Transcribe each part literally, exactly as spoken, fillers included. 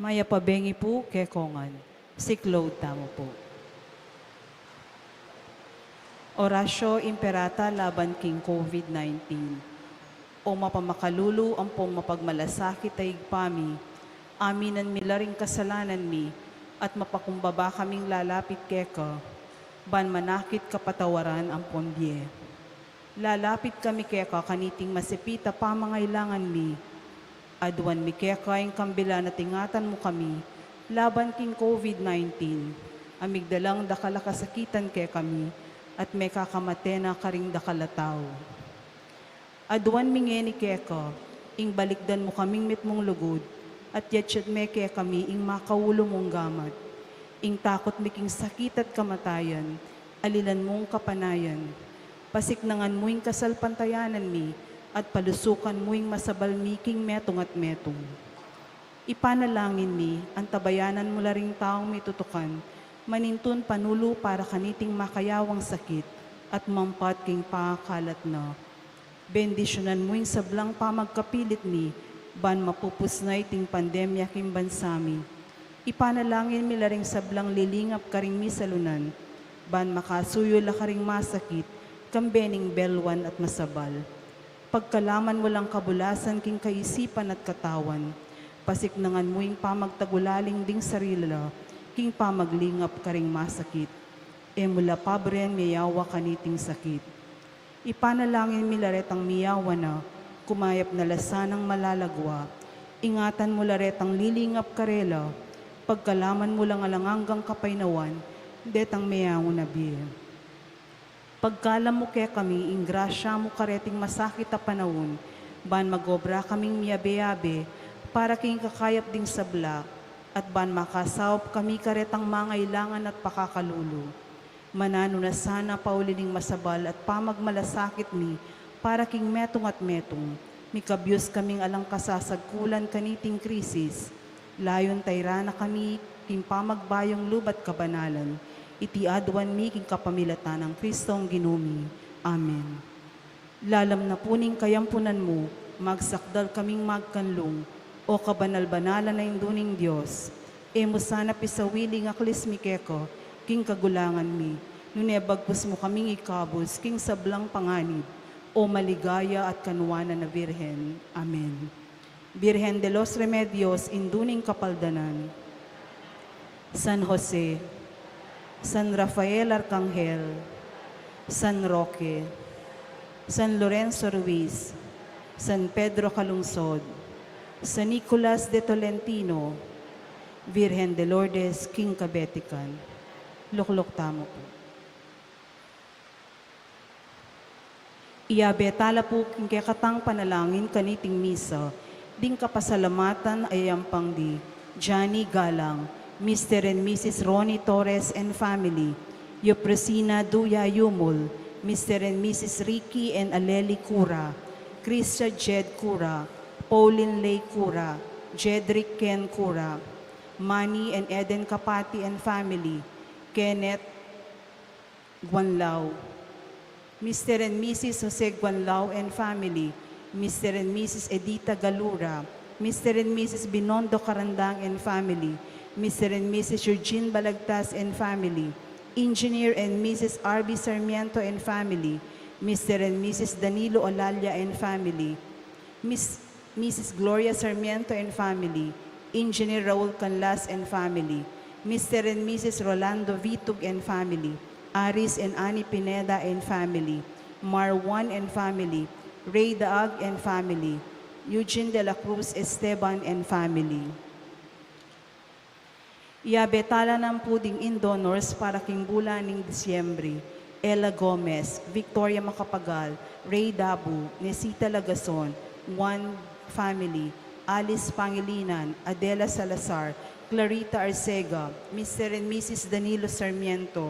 Mayap a bengi pu kekongan. Siklaud tamu pu. Oratio Imperata laban king COVID nineteen. O mapamakalulu ampong mapagmalasakit a Ibpa mi, aminan mi la ring kasalanan mi, at mapakumbaba kaming lalapit keka, ban manakit kapatawaran ampon bie. Lalapit kami keka kaniting masipit a pamangailangan mi. Aduan mi keka ing kambilan at ingatan mu kami laban king COVID nineteen, a migdalang dakal a kasakitan kekami, at mekakamate na karing dakal a tau. Aduan mi ngeni keka, ing balikdan mu kaming mitmung lugud, at yatyat me kekami ing makaulu mung gamat. Ing takut mi king sakit at kamatayan, alilan mung kapanayan. Pasiknangan mu ing kasalpantayanan mi, at palusukan mu ing masabal mi king metung at metung. Ipanalangin mi, antabayanan mu la ring taung mitutukan, manintun panulu para kaniting makayawang sakit, at mampat king pakalat na. Bendisyunan mu ing sablang pamagkapilit mi, ban mapupus na iting pandemya king bansa mi. Ipanalangin mi la ring sablang lilingap karing misalunan, ban makasuyu la karing masakit, kambe ning belwan at masabal. Pagkalaman mu lang kabulasan king kaisipan at katawan. Pasiknangan mu ing pamagtagulaling ding sarili la, king pamaglingap karing masakit. E mu la paburen miyawa kaniting sakit. Ipanalangin mi la retang miyawa na, kumayap na la sanang malalagwa. Ingatan mu la retang lilingap karela, pagkalaman mu lang alang anggang kapaynawan, detang meyaun a bie. Pagkalam mu kekami ing grasya mu kareting masakit a panaun, ban magobra kaming miyabe-yabe, para king kakayap ding sabla, at ban makasaup kami karetang mangailangan at pakakalulu. Mananu na sana pauli ning masabal at pamagmalasakit mi para king metung at metung, mikabyus kaming alang kasasagkulan kaniting krisis. Layun tayran na kami king pamagbayung lub at kabanalan, iti aduan mi king kapamilatan nang Kristong Ginu mi. Amen. Lalam na pu ning kayampunan mu, magsakdal kaming magkanlung, O kabanal-banalan a Indu ning Dios. E mu sana pisawili ing aklis mi keka, king kagulangan mi, nune bagkus mu kaming ikabus, king sablang panganib, O maligaya at kanuanan a Birhen. Amen. Birhen de los Remedios, Indu ning Kapaldanan. San Jose, San Rafael Arcangel, San Roque, San Lorenzo Ruiz, San Pedro Calungsod, San Nicolas de Tolentino, Virgen de Lourdes, King Kabetikan. Lukluk tamu pu. Iyabe tala pu king kekatang panalangin kaniting misa, ding kapasalamatan a yayampang di Johnny Galang, Mister and Missus Ronnie Torres and family, Euprosina Duya Yumul, Mister and Missus Ricky and Aleli Cura, Christian Jed Cura, Pauline Lay Cura, Jedrick Ken Cura, Manny and Eden Capati and family, Kenneth Guanlao, Mister and Missus Jose Guanlao and family, Mister and Missus Edita Galura, Mister and Missus Binondo Carandang and family, Mister and Missus Eugene Balagtas and family, Engineer and Missus R B Sarmiento and family, Mister and Missus Danilo Olalia and family, Miss Missus Gloria Sarmiento and family, Engineer Raul Canlas and family, Mister and Missus Rolando Vitug and family, Aris and Annie Pineda and family, Marwan and family, Ray Daag and family, Eugene de la Cruz Esteban and family. Iyabe tala naman pu ding inn donors para king bulan ning Disyembre: Ella Gomez, Victoria Macapagal, Ray Dabu, Nesita Lagason, Juan family, Alice Pangilinan, Adela Salazar, Clarita Arcega, Mister and Missus Danilo Sarmiento,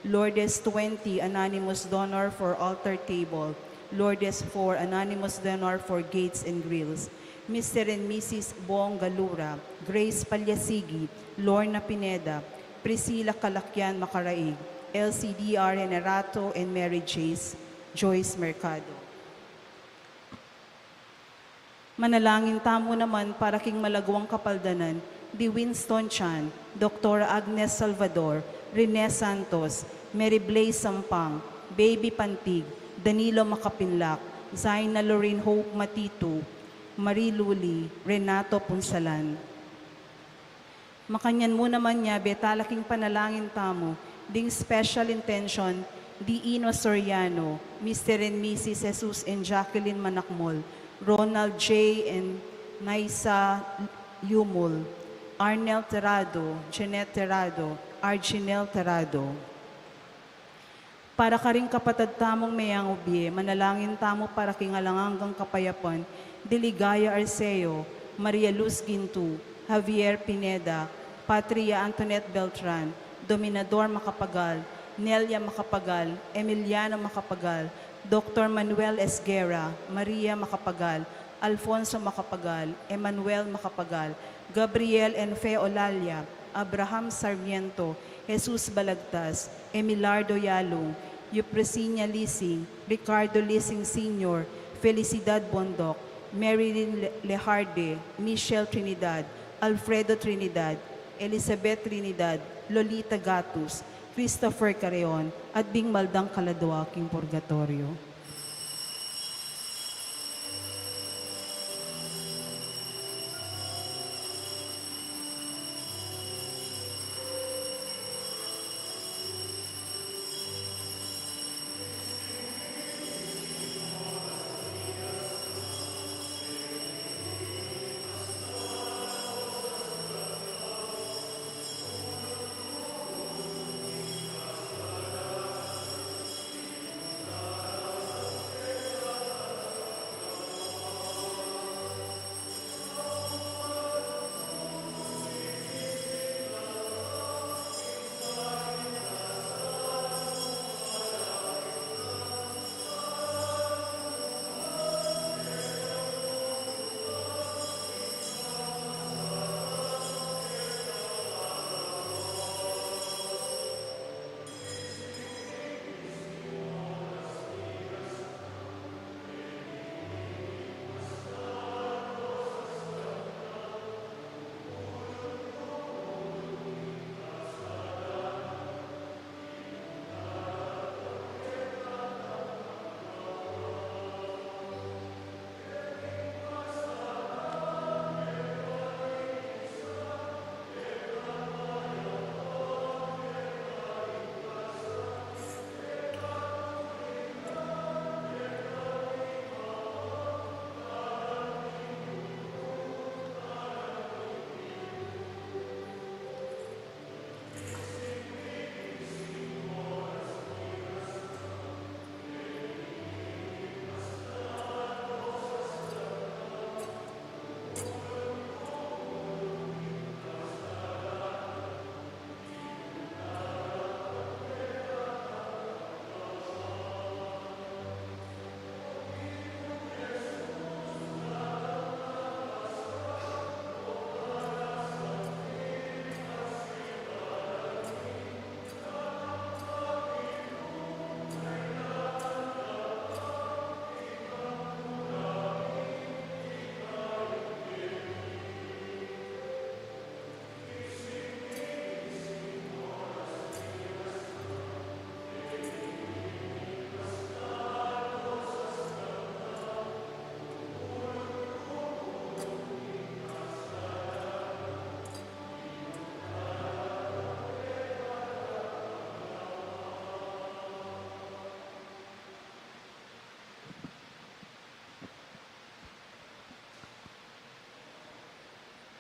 Lourdes twenty, anonymous donor for altar table, Lourdes four, anonymous donor for gates and grills, Mister and Missus Bong Galura, Grace Palyasigi, Lorna Pineda, Priscilla Kalakyan Macaraig, L C D R N Arato, and Mary Jace, Joyce Mercado. Manalangin tamu naman para king malaguang kapaldanan Di Winston Chan, Doktora Agnes Salvador, Rene Santos, Mary Blaze Sampang, Baby Pantig, Danilo Makapinlak, Zaina Lorraine Hope Matitu, Marie Luli, Renato Punsalan. Makanyan mu naman ya, be tala king panalangin tamu, ding special intention, di Ino Soriano, Mister and Missus Jesus and Jacqueline Manakmol, Ronald J and Naisa Yumul, Arnel Terrado, Jeanette Terrado, Arginel Terrado. Para karing kapatad tamung meyangubie, manalangin tamu para king alang anggang kapayapan, di Ligaya Arceo, Maria Luz Gintu, Javier Pineda, Patria Antoinette Beltran, Dominador Macapagal, Nelia Macapagal, Emiliano Macapagal, Doktor Manuel Esguerra, Maria Macapagal, Alfonso Macapagal, Emmanuel Macapagal, Gabriel and Fe Olalia, Abraham Sarmiento, Jesus Balagtas, Emilardo Yalung, Eupresinia Lising, Ricardo Lising Senior, Felicidad Bondoc, Marilyn Le-, Lejarde, Michelle Trinidad, Alfredo Trinidad, Elizabeth Trinidad, Lolita Gatus, Christopher Carreon, at ding maldang kaladua king purgatoryo.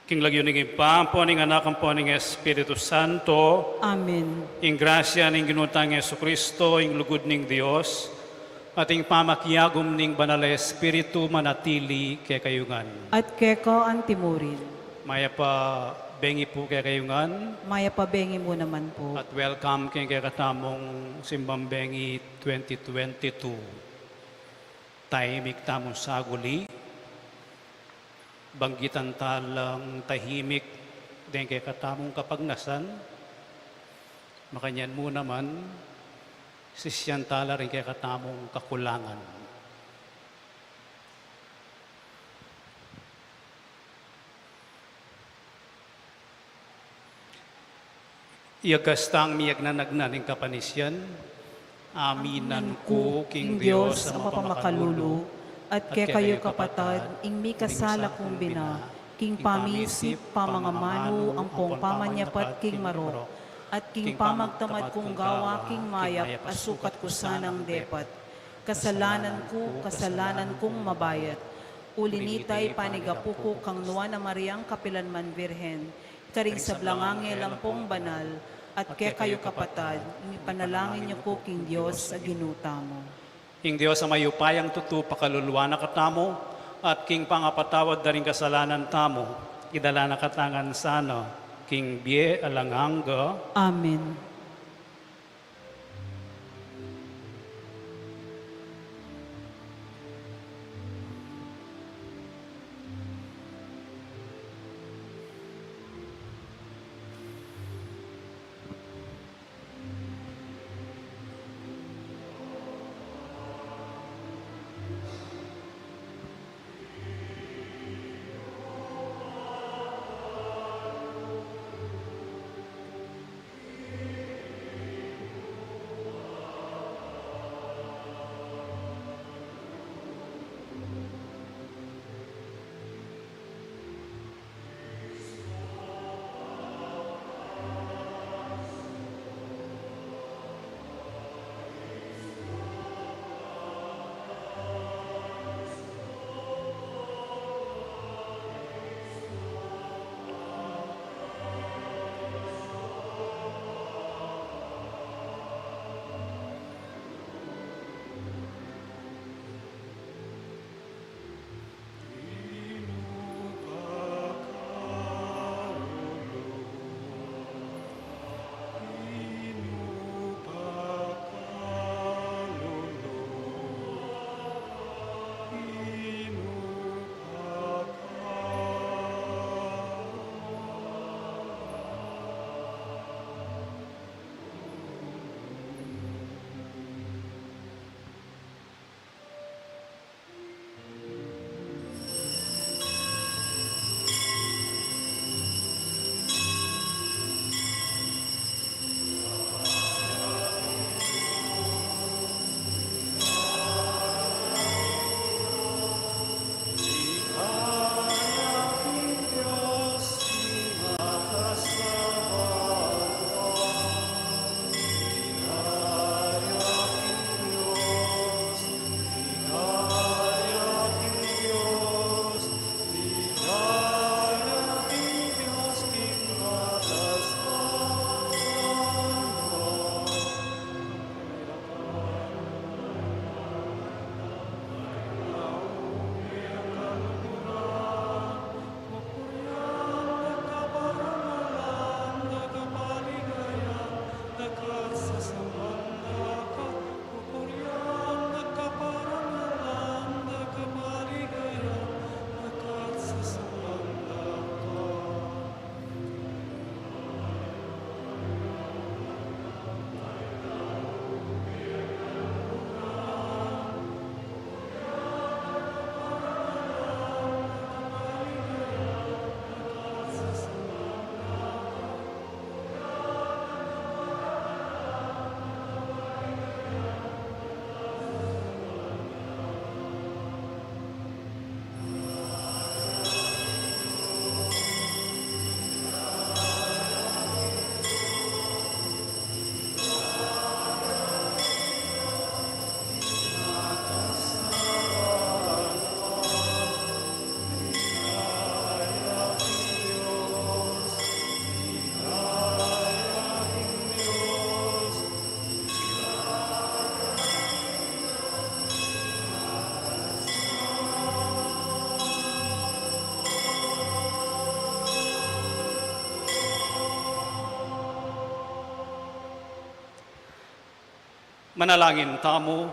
King lagyu ning Ibpa, ampo ning Anak, ampo ning Espiritu Santo. Amen. Ing grasya ning Ginu tang Jesucristo, ing lugud ning Dios, at ing pamakiagum ning Banal a Espiritu manatili kekayu ngan. At keka antimurin. Mayap a bengi pu kekayu ngan. Mayap a bengi mu naman pu. At welcome king kekatamung Simbang Bengi twenty twenty-two. Tahimik tamung saguli, banggitan talang tahimik deng kekatamung kapagnasan, makanyan mu naman, sisian tala ring kekatamung kakulangan. Iyagas tang miyagnanagnan ing kapanisian. Aminan ku king Dios a mapamakalulu, at kekayu kapatad, ing mikasala kung bina, king pamisip, pamangamanu, ampong pamanyapat king marok, at king pamagtamad kung gawa king mayap a sukat ku sanang depat. Kasalanan ku, kasalanan kung mabayat. Uli nita, ipanigapu ku kang Nuan a Mariang kapilan man Birhen, karing sablang anghel ampong banal, at kekayu kapatad, ing ipanalangin yu ku king Dios a Ginu tamu. Ing Dios a mayupayang tutu pakaluluan na katamu, at king pangapatawad da ring kasalanan tamu, idala na katamu ngan sana king bie alang angga. Amen. Manalangin tamu.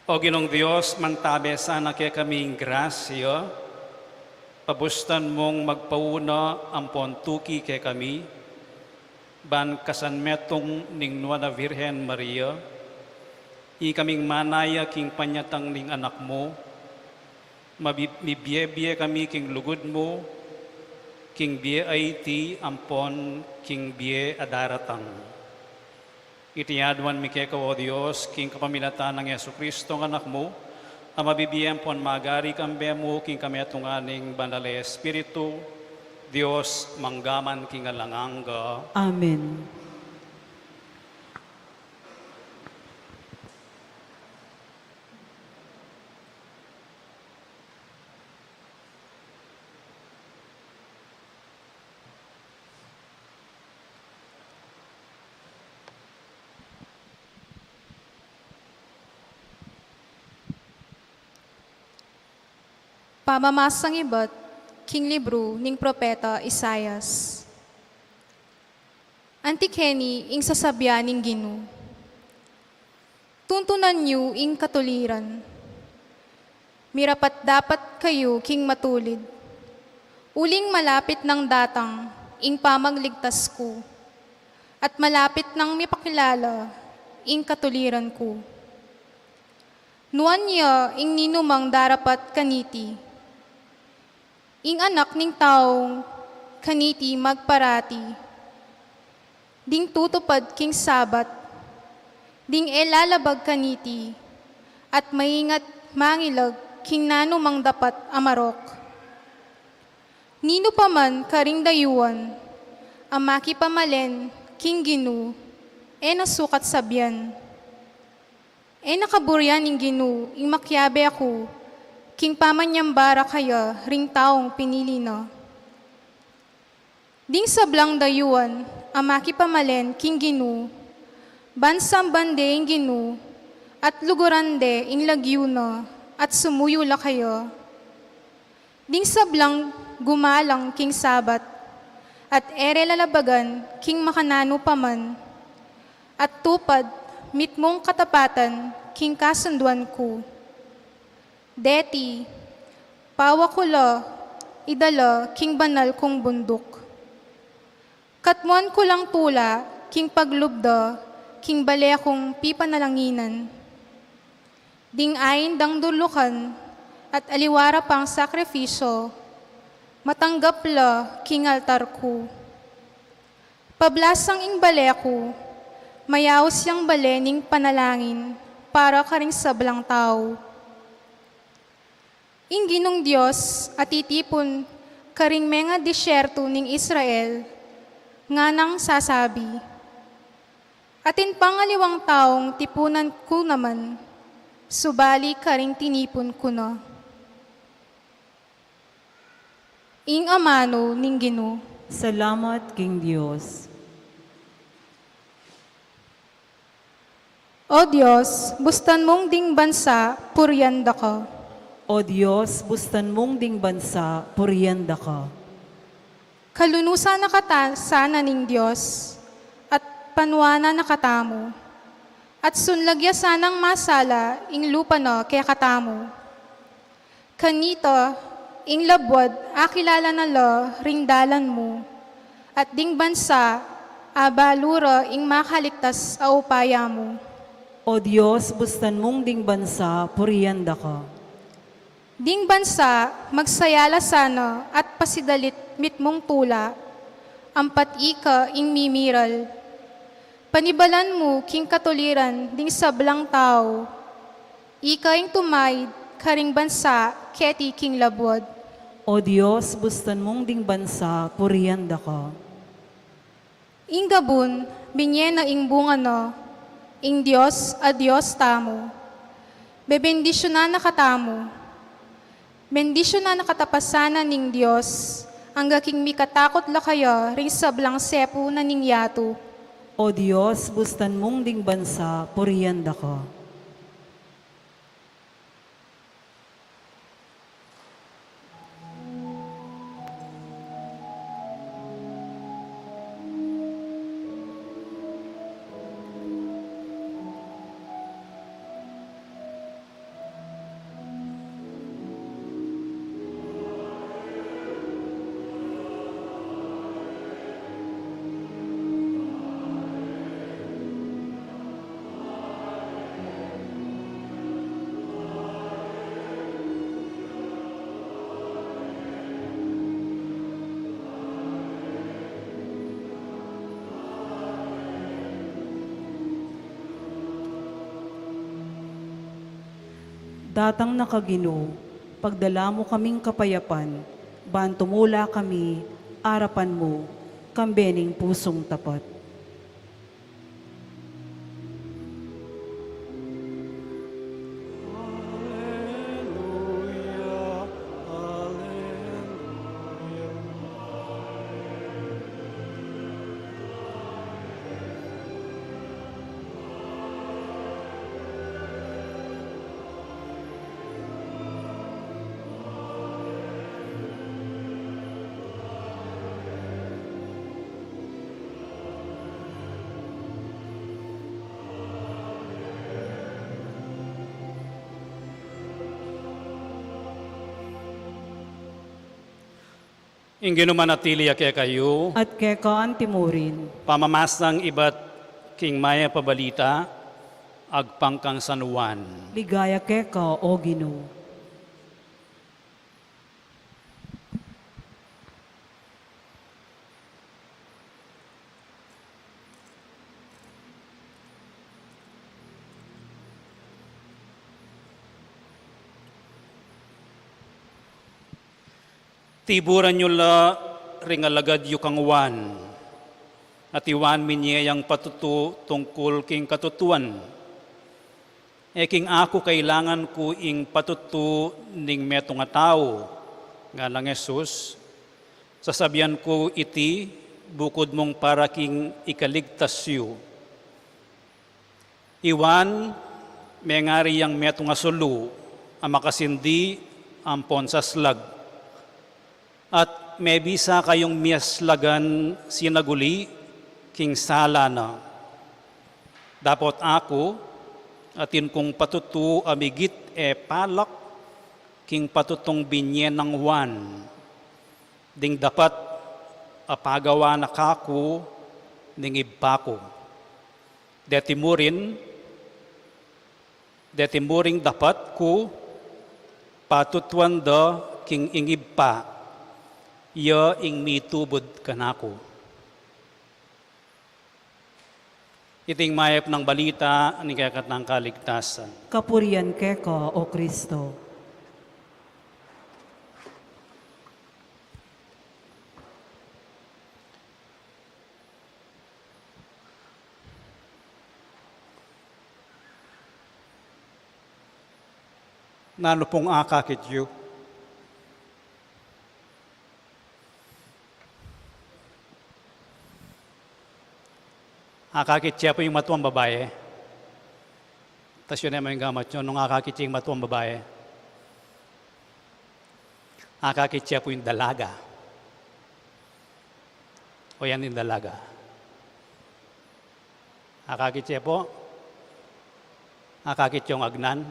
O Ginung Dios, mantabe sana kekami ing grasya, pabustan mung magpauna ampon tuki kekami, ban kasanmetung ning Nuan a Virgen Maria, ikaming manaya king panyatang ning Anak mu, mabi-, mibie-bie kami king lugud mu, King bie a iti ampon king bie a daratang. Iti aduan mi keka, O Dios, king kapamilatan nang Jesucristo a Anak mu, a mabibie ampon magari kambe mu king kametungan ning Banal a Espiritu, Dios, mangga man king alang angga. Amen. Pamamasang ibat king libru ning propeta Isaias. Anti keni ing sasabyan ning Ginu: Tuntunan yu ing katuliran. Mirapat-dapat kayu king matulid. Uling malapit nang datang ing pamagligtas ku, at malapit nang mipakilala ing katuliran ku. Nuan ya ing ninumang darapat kaniti, ing anak ning taung kaniti magparati. Ding tutupad king Sabat, ding e lalabag kaniti, at maingat mangilag king nanumang dapat a marok. Ninu pa man karing dayuan a makipamalen king Ginu, e na sukat sabyan. E na kaburian ning Ginu ing makiabe ku king pamanyamba ra kaya ring taung pinili na. Ding sablang dayuan a makipamalen king Ginu, ban samban de ing Ginu, at luguran de ing lagyu na, at sumuyu la kaya. Ding sablang gumalang king Sabat, at e re lalabagan king makananu pa man, at tupad mitmung katapatan king kasunduan ku. Deti, pawa ku la idala king banal kung bunduk. Katmuan ku lang tula king paglub da king bale kung pipanalanginan. Ding ain dang durlukan at aliwa ra pang sakrifisyo, matanggap la king altar ku. Pablasang ing bale ku, mayaus yang bale ning panalangin para karing sablang tau. Ing Ginung Dios a titipun karing menga disyertu ning Israel, nganang sasabi: Atin pang aliwang taung tipunan ku naman, subali karing tinipun ku na. Ing amanu ning Ginu. Salamat king Dios. O Dios, bustan mung ding bansa, purian da ka. O Dios, bustan mung ding bansa, purian da ka. Kalunusan na kata sana ning Dios, at panuanan na katamu, at sunlag ya sanang masala ing lupa na kekatamu. Kanita, ing labuad akilala na la ring dalan mu, at ding bansa abalu ra ing makaligtas a upaya mu. O Dios, bustan mung ding bansa, purian da ka. Ding bansa magsaya la sana at pasidalit mitmung tula, ampat ika ing mimiral. Panibalan mu king katuliran ding sablang tau. Ika ing tumaid karing bansa keti king labuad. O Dios, bustan mung ding bansa, purian da ka. Ing gabun, binye na ing bunga na, ing Dios a Dios tamu. Bebendisyunan na katamu. Bendisyunan na kata pa sana ning Dios, angga king mikatakut la kaya ring sablang sepu na ning yatu. O Dios, bustan mung ding bansa, purian da ka. Datang na ka, Ginu, pagdala mu kaming kapayapan, ban tumula kami arapan mu, kambe ning pusung tapat. Ing Ginu manatili ya kekayu. At keka anti mu rin. Pamamasang ibat king Mayap a Balita agpang kang San Juan. Ligaya keka, O Ginu. Tiburan yu la ring alagad yu kang Juan, at iwan mi ne yang patutu tungkul king katutuan. E king aku kailangan ku ing patutu ning metung a tau, ngana nang Jesus, sasabian ku iti bukud mung para king ikaligtas yu. Iwan, mengari yang metung a sulu a makasindi ampon saslag, at mebisa kayung miyaslagan sinaguli king sala na. Dapot aku, atin kung patutu a migit e palak king patutung binye nang Juan, ding dapat a pagawa na kaku ning Ibpa ku. Deti murin, deti murin dapat ku patutuan da king ing Ibpa, ya ing mitubud kanaku. Iting mayap nang balita ning kekatang kaligtasan. Kapurian keka, O Kristo. Nanu pung akakit yu? Akakit ye pu ing matuang babai? Tasyan ne mu ing gamat yu, nung akakit ye ing matuang babai? Akakit ye pu ing dalaga? O yan ing dalaga. Akakit ye pu? Akakit yung agnan?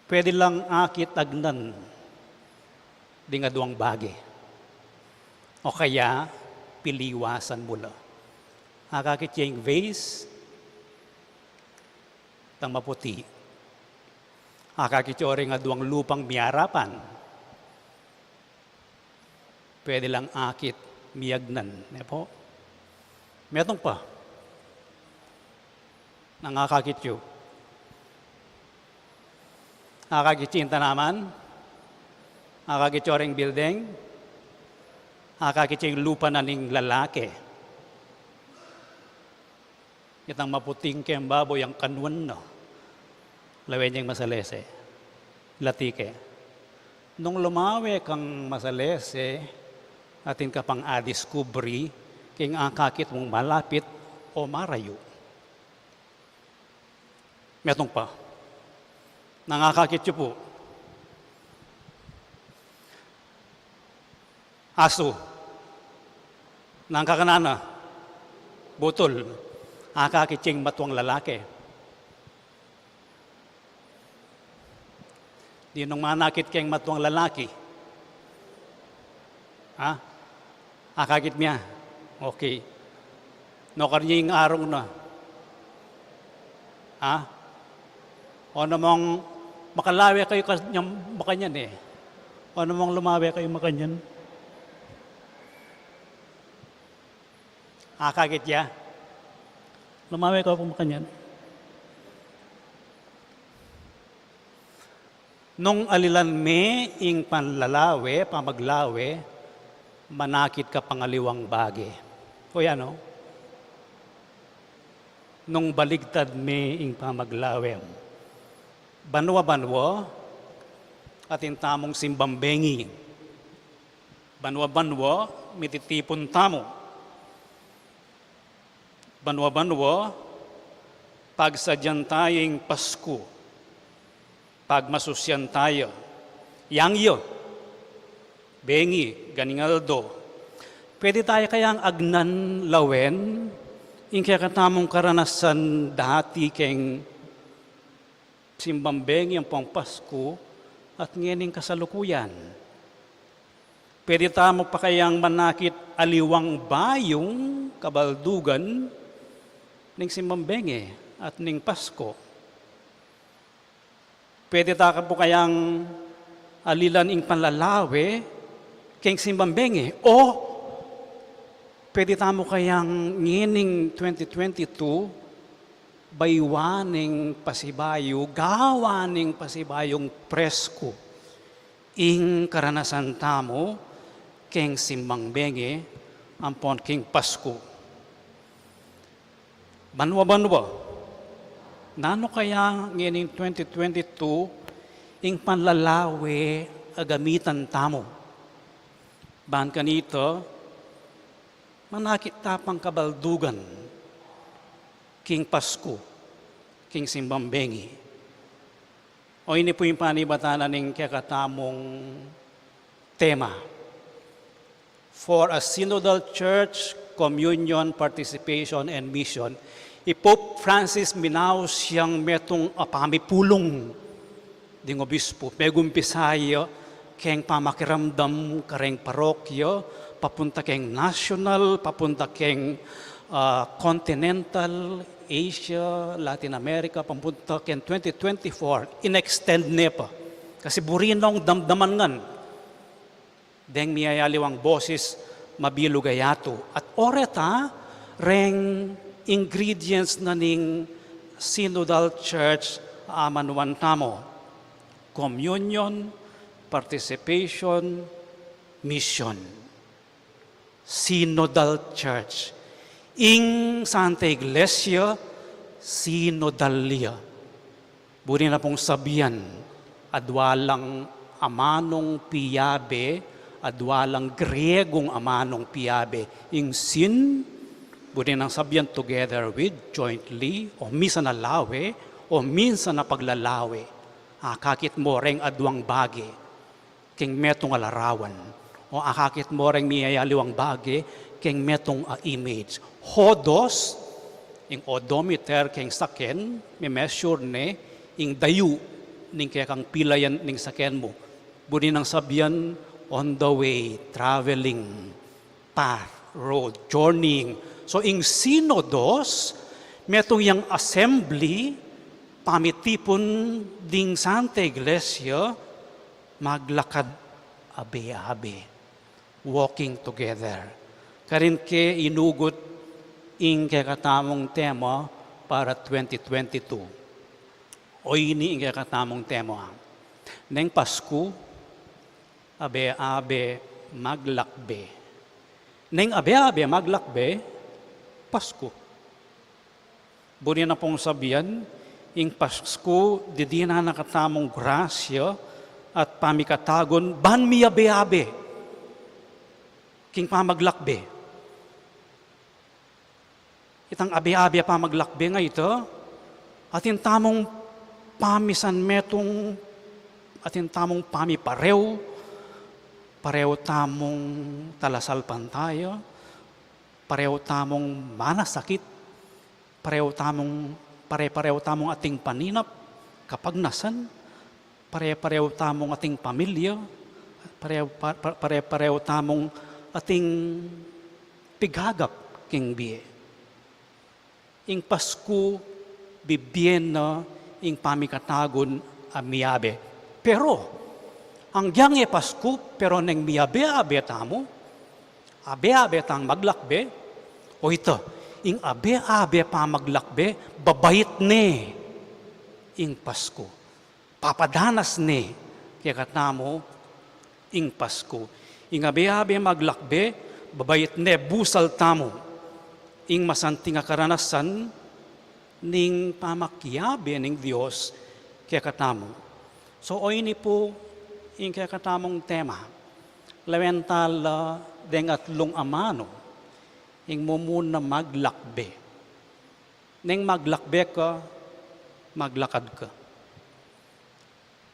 Pwede lang akit agnan ding aduang bage. O kaya, piliwasan mu la. Akakit ye ing vase, itang maputi. Akakit ye ring aduang lupang miyarapan. Pwede lang akit miyagnan, ne pu? Metung pa. Nang akakit yu. Akakit yu ing tanaman. Akakit yu ring building. Akakit yu ing lupa na ning lalaki. Itang maputing keng babo yang kanuan na. Lawen yang masalese. Lati ke. Nung lumawe kang masalese, atin ka pang adiskubri king akakit mung malapit o marayu. Metung pa. Nang akakit yu pu. Asu. Nang kakanan na. Butul. Akakit ye ing matuang lalaki. Ninung manakit keng matuang lalaki? Ha? Akakit mia? Okay. Nukarin ye ing arung na? Ha? O namang makalawe kayu kanyan, makanyan e. O namang lumawe kayu makanyan? Akakit ya? Lumawe ka pu makanyan. Nung alilan me ing panlalawe, pamaglawe, manakit ka pang aliwang bage. O yan, o. Nung baligtad me ing pamaglawem. Banua-banua, atin tamung simbang bengi. Banua-banua, mititipun tamu. Banua-banua, pagsadyan taya ing Pasku, pagmasusyan taya. Yang ya, bengi, ganing aldo. Pwede taya kayang agnan lawen ing kekatamung karanasan dati keng simbang bengi ampong Pasku at ngening kasalukuyan? Pwede tamu pa kayang manakit aliwang bayung kabaldugan ning simbang bengi at ning Pasku? Pwede ta ka pu kayang alilan ing panlalawe keng simbang bengi? O pwede tamu kayang ngening twenty twenty-two, bayuan ing pasibayu, gawan ing pasibayung presku ing karanasan tamu keng simbang bengi ampon keng Pasku? Banua-banua, nanu kaya ngening twenty twenty-two ing panlalawe a gamitan tamu? Ban kanita, manakit ta pang kabaldugan king Pasku, king simbang bengi. O ini pu ing panibatan na ning kekatamung tema. For a synodal church, communion, participation, and mission. I Pope Francis minaus yang metung a pamipulung ding obispu. Megumpisa ya keng pamakiramdam kareng parokya, papunta keng national, papunta keng, ah, continental, Asia, Latin America, papunta keng twenty twenty-four, in-extend ne pa. Kasi buri nong damdaman ngan deng miyayaliwang bosis mabilug a yatu. At oreta reng ingredients na ning synodal church a amanuan tamu. Communion, participation, mission. Synodal church. Ing Santa Iglesia, synodal ya. Buri na pung sabian, adua lang amanung piyabe, adua lang Griegung amanung piyabe. Ing syn, buri nang sabian together with, jointly, o minsan a lawe, o minsan a paglalawe. Akakit mo reng aduang bage keng metung a larawan. O akakit mo reng miyayaliwang bage keng metung a image. Hodos, ing odometer keng saken, me-measure ne ing dayu ning kekang pilayan ning saken mu. Buri nang sabian, on the way, traveling, path, road, journeying. So, ing sinodos, metung yang assembly, pamitipun ding Santa Iglesia, maglakad abe-abe, walking together. Karin ke inugut ing kekatamung tema para twenty twenty-two. O ini ing kekatamung tema. Neng Pasku, abe-abe maglakbe. Neng abe-abe maglakbe, Pasku. Buri na pung sabian, ing Pasku, didinan na katamung grasya at pamikatagun ban miyabe-abe king pamaglakbe. Itang abe-abe a pamaglakbe nga ita, atin tamung pamisanmetung, atin tamung pamiparew, parew tamung talasalpantaya, parew tamung manasakit, parew tamung, pare-parew tamung ating paninap, kapagnasan, pare-parew tamung ating pamilya, pare-, pa-, pa-, pare-parew tamung ating pigagap king bie. Ing Pasku, bibien na ing pamikatagun a miyabe. Pero, anggyang e Pasku, pero neng miyabe-abe tamu, abe-abe tang maglakbe, o ita, Ing abe-abe pamaglakbe, babait ne ing Pasku. Papadanas ne kekatamu ing Pasku. Ing abe-abe maglakbe, babait ne busal tamu ing masanting a karanasan ning pamakiabe ning Dios kekatamu. So, o ini pu ing kekatamung tema. Lawen ta la deng atlung amanu, ing mumuna maglakbe. Neng maglakbe ka, maglakad ka.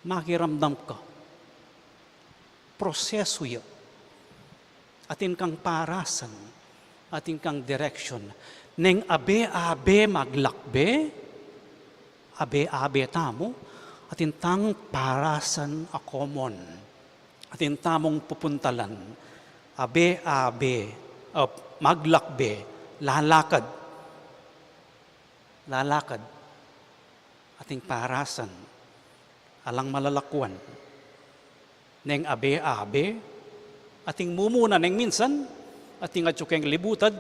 Makiramdam ka. Prosesu ya. Atin kang parasan, atin kang direksyon. Neng abe-abe maglakbe, abe-abe tamu, atin tang parasan a komon. Atin tamung pupuntalan, abe-abe, ah, maglakbe, lalakad. Lalakad. Atin parasan, alang malalakuan. Neng abe-abe, atin mumuna neng minsan, atin atyu keng libutad,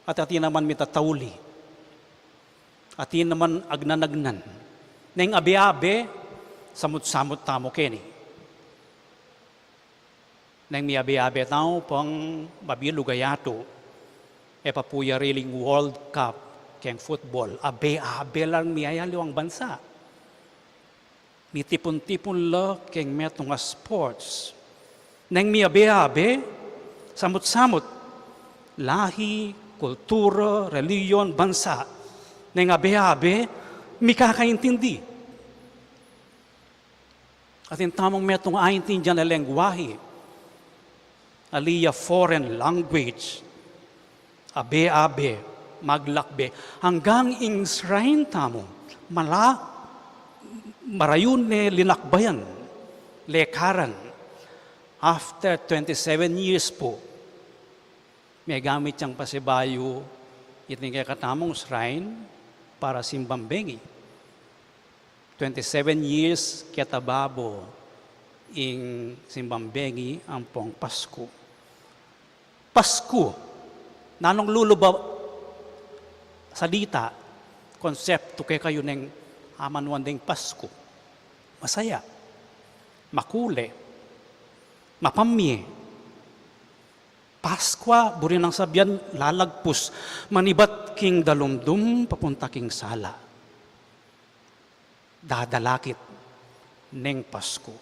at atin naman mitatauli. Atin naman agnan-agnan. Neng abe-abe, samut-samut tamu keni. Neng miabe-abe tamu pang mabilug a yatu, e pa pu yari ling World Cup keng football, abe-abe lang miayaliwang bansa. Mitipun-tipun la keng metung a sports. Neng miabe-abe, samut-samut, lahi, kultura, relihiyon, bansa. Neng abe-abe, mikakaintindi. Atin tamung metung a aintindian a lengguahe, ali ya foreign language, abe-abe, maglakbe. Anggang ing shrine tamu, mala, marayu ne linakbayan, lekaran. After twenty-seven years pu, megamit yang pasibayu iting kekatamung shrine para simbang bengi. Twenty-seven years keta babo ing simbang bengi ampong Pasku. Pasku, nanung lulub a salita, konseptu kekayu neng amanuan deng Pasku? Masaya, makule, mapamye. Paskua, buri nang sabian, lalagpus, manibat king dalumdum papunta king sala. Dadalakit neng Pasku.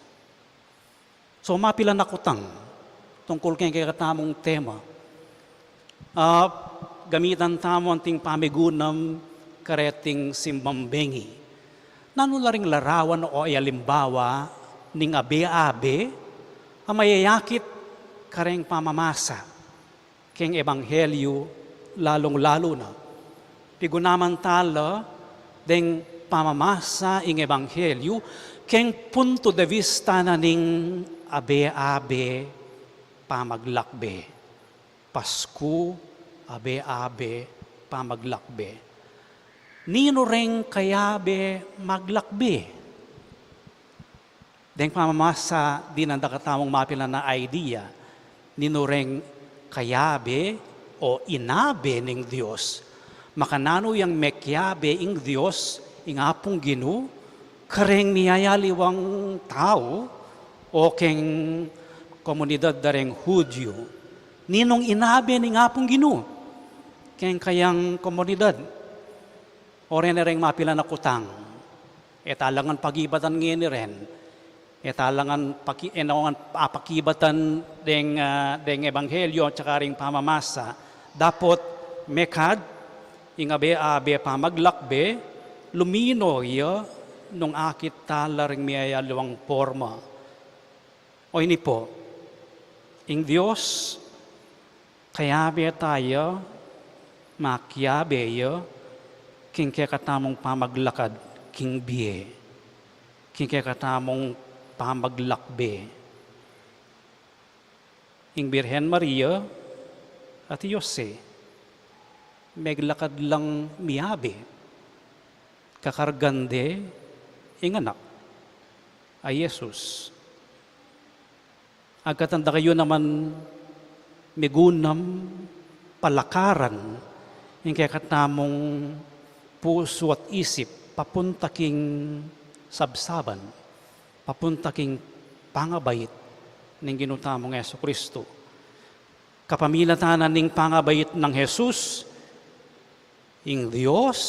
So, mapilan a kutang tungkul keng kekatamung tema. Ah, gamitan tamu anting pamigunam kareting simbang bengi. Nanu la ring larawan o alimbawa ning abe-abe a mayayakit kareng pamamasa keng ebanghelyu, lalung-lalu na pigunaman ta la deng pamamasa ing ebanghelyu keng punto de vista na ning abe-abe pamaglakbe. Pasku, abe-abe pamaglakbe. Ninu reng kayabe maglakbe? Deng pamamasa, dinan da katamung mapilan a idea ninu reng kayabe o inabe ning Dios. Makananu yang mekiabe ing Dios, ing Apung Ginu, kareng miyayaliwang tau o keng komunidad da reng Hudyu? Ninung inabe ning Apung Ginu keng kayang komunidad? O reni reng mapilan a kutang. E ta la ngan pagibatan ngeni ren. E ta la ngan paki-, e na ngan apakibatan deng, ah, deng ebanghelyo at saka ring pamamasa. Dapot mekad ing abe-abe pamaglakbe, lumino ya nung akit ta la ring miyayaliwang porma. O ini pu, ing Dios, kayabe ta ya, makiabe ya, king kekatamung pamaglakad king bie, king kekatamung pamaglakbe. Ing Birhen Maria at i Jose, meglakad lang miabe, kakargan de ing anak a Jesus. Agkatan da kayu naman migunam palakaran ing kekatamung pusu at isip papunta king sabsaban, papunta king pangabait ning Ginu tamung Jesu Kristu. Kapamilatan na ning pangabait nang Jesus, ing Dios,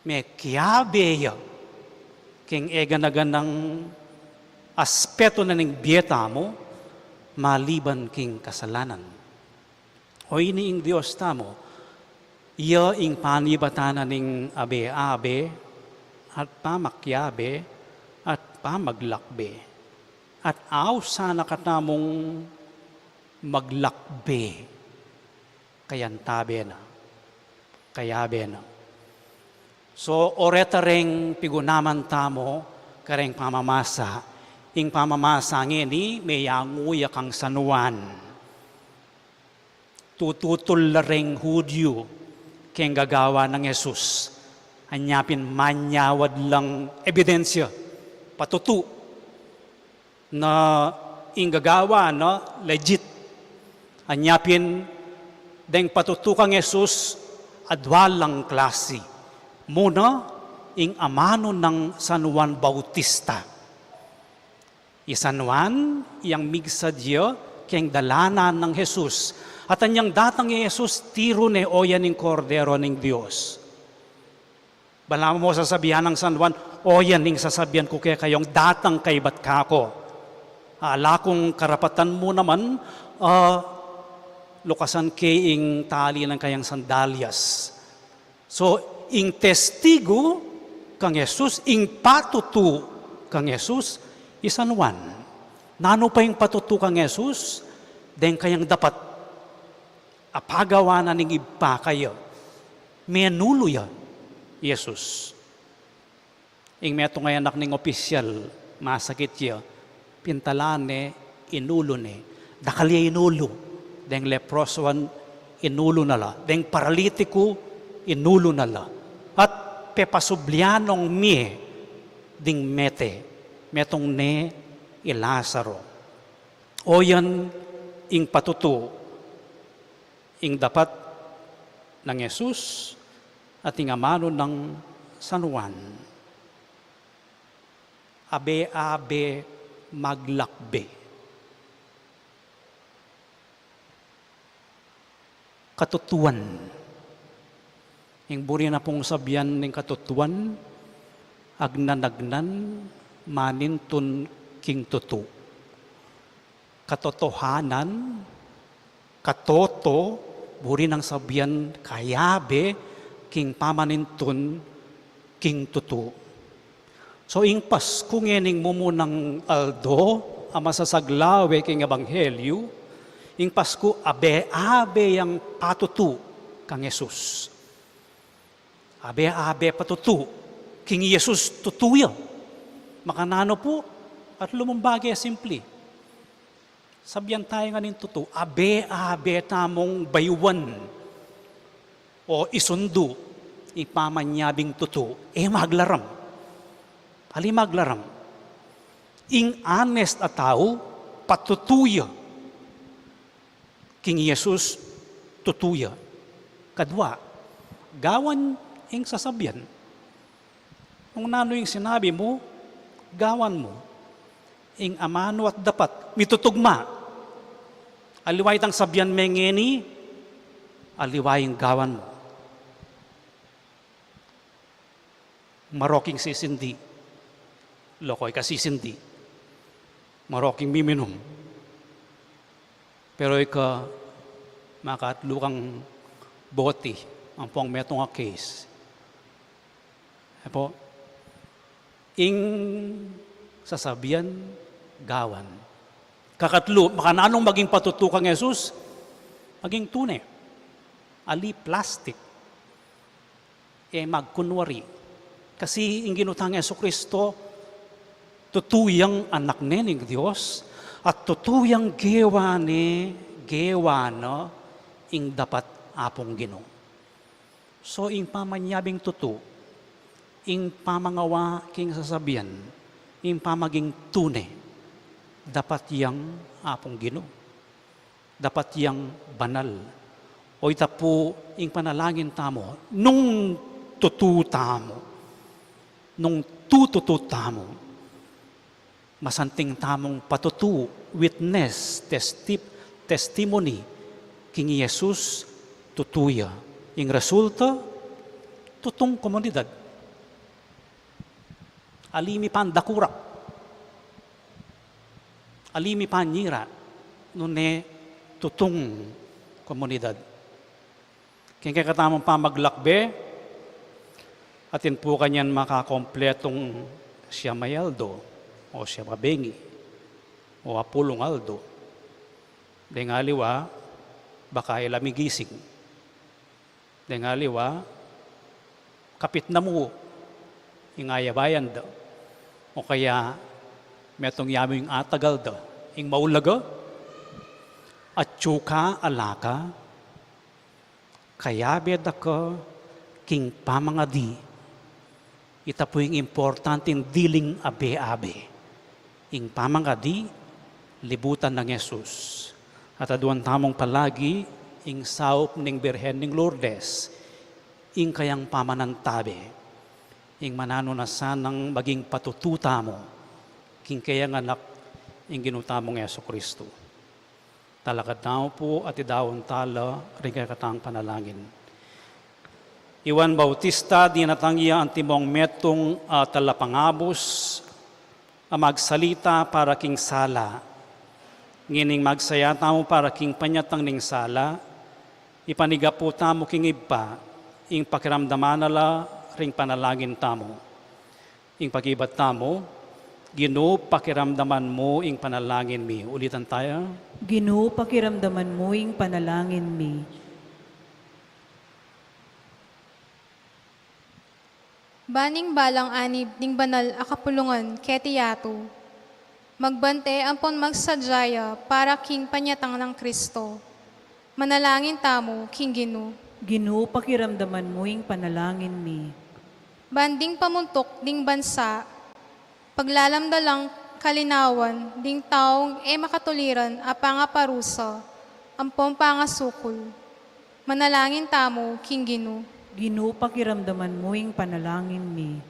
mekiabe ya king egana-ganang aspetu na ning bie tamu maliban king kasalanan. O ini ing Dios tamu, iya ing panibatan na ning abe-abe at pamakiabe at pamaglakbe. At ausan na katamung maglakbe kayantabe na, kayabe na. So, o reta reng pigunaman tamu kareng pamamasa, ing pamamasa ngeni meyangu ya kang San Juan. Tututul la reng Hudyu keng gagawan nang Jesus. Anya pin manyawad lang ebidensya, patutu na ing gagawan na legit. Anya pin deng patutu kang Jesus, adwa lang klasi. Muna, ing amanu nang San Juan Bautista. I San Juan, yang migsad ya keng dalanan nang Jesus. At anyang datang i Jesus, tiru ne, "O yan ing Kordero ning Dios." Balamu sasabian nang San Juan, "O yan ing sasabian ku kekayung datang kaybat kaku. Ala kung karapatan mu naman, ah, lukasan ke ing tali nang kayang sandalyas." So, ing testigu kang Jesus, ing patutu kang Jesus, i San Juan. Nanu pa ing patutu kang Jesus? Deng kayang dapat a pagawa na ning Ibpa kaya. Menulu ya i Jesus. Ing metung a anak ning opisyal, masakit ya, pintalan ne, inulu ne. Dakal ya inulu. Deng leprosuan, inulu na la. Deng paralitiku, inulu na la. At pepasublian nong mie ding mete, metung ne i Lazaro. O yan ing patutu, ing dapat nang Jesus at ing amanu nang San Juan. Abe-abe maglakbe. Katutuan. Ing buri na pung sabian ning katutuan, agnan-agnan manintun king tutu. Katotohanan, katoto, buri nang sabian kayabe king pamanintun king tutu. So, ing Pasku ngening mumunang aldo a masasaglawe king ebanghelyu, ing Pasku abe-abe yang patutu kang Jesus. Abe-abe patutu king Jesus, tutu ya. Makananu pu? At lumumbaga simpli. Sabian taya ngan ing tutu, abe-abe tamung bayuan o isundu ing pamanyabing tutu, e maglaram. Ali maglaram. Ing honest a tau, patutu ya. King Jesus, tutu ya. Kadwa, gawan ing sasabian. Nung nanu ing sinabi mu, gawan mu. Ing amanu at dapat, mitutugma. Aliwa itang sabian me ngeni, aliwa ing gawan mu. Marok ing sisindi, loko ika sisindi. Marok ing miminum, pero ika makatlu kang boti ampong metung a case. E pu, ing sasabian gawan. Kakatlu, makananung maging patutu kang Jesus, maging tune. Ali plastik. E magkunwari. Kasi ing Ginu tang Jesucristo, tutu yang anak ne ning Dios, at tutu yang gewa ne, gewa na ing dapat Apung Ginu. So, ing pamanyabing tutu, ing pamangawa king sasabian, ing pamaging tune, dapat yang Apung Ginu. Dapat yang banal. O ita pu ing panalangin tamu, nung tutu tamu, nung tututu tamu, masanting tamung patutu, witness, testi-, testimony, king i Jesus tutu ya. Ing resulta, tutung komunidad. Ali mi pandakurak. Ali mi panyira, nune tutung komunidad. King kekatamung pamaglakbe, atin pu kanyan makakompletung siyam a aldo, o siyam a bengi, o apulung aldo. Deng aliwa, baka e la migising. Deng aliwa, kapit na mu ing ayabayan da. O kaya, metung ya mu ing atagal da. Ing maulaga, atyu ka, ala ka, kayabe da ka king pamangadi. Ita pu ing importanting diling abe-abe. Ing pamangadi, libutan nang Jesus. At aduan tamung palagi ing saup ning Birhen ning Lourdes, ing kayang pamanantabe, ing mananu na sanang maging patutu tamu king kayang anak, ing Ginu tamung Jesu Kristu. Talakad tamu pu at idaun tala ring kekatang panalangin. I Juan Bautista, dinatang ya antimong metung a talapangabus a magsalita para king sala. Ngening magsaya tamu para king panyatang ning sala, ipanigapu tamu king Ibpa ing pakiramdaman na la ring panalangin tamu. Ing pakibat tamu, Ginu, pakiramdaman mu ing panalangin mi. Ulitan taya. Ginu, pakiramdaman mu ing panalangin mi. Ban ing balang anib ning banal a kapulungan keti yatu, magbante ampon magsadya ya para king panyatang nang Kristo. Manalangin tamu king Ginu. Ginu, pakiramdaman mu ing panalangin mi. Ban ding pamuntuk ding bansa, paglalam da lang kalinawan ding taung e makatuliran a pangaparusa ampon pangasukul. Manalangin tamu king Ginu. Ginu, pakiramdaman mu ing panalangin mi.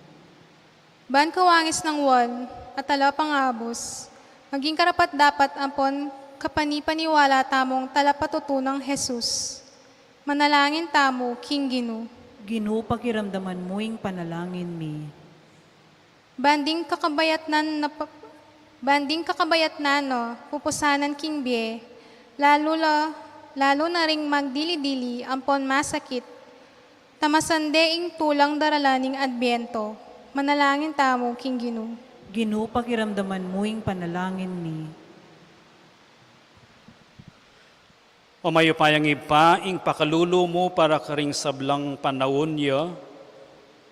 Ban kawangis nang Juan a talapangabus, maging karapat-dapat ampon kapanipaniwala tamung talapatutu nang Jesus. Manalangin tamu king Ginu. Ginu, pakiramdaman mu ing panalangin mi. Ban ding kakabayatnan na pa-, ban ding kakabayatnan na pupusanan king bie, lalu la, lalu na ring magdili-dili ampon masakit, tamasan de ing tulang daralan ning Adbiento. Manalangin tamu king Ginu. Ginu, pakiramdaman mu ing panalangin mi. O mayupayang Ibpa, ing pakalulu mu para karing sablang panaun ya,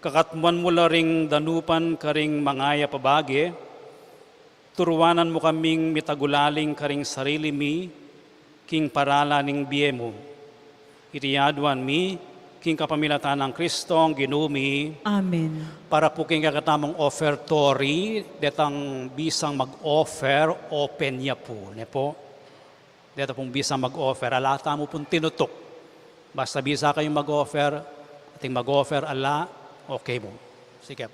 kakatmuan mu la ring danupan karing mangayap a bage, turuanan mu kaming mitagulaling karing sarili mi, king paralan ning bie mu. Iti aduan mi, king kapamilatan nang Kristong Ginu mi. Amen. Para pu king kekatamung offertory, detang bisang mag-offer, open ya pu, ne pu? Deta pung bisang mag-offer, ala tamu pung tinutuk. Basta bisa kayung mag-offer, ating mag-offer, ala, okay mu. Sikap.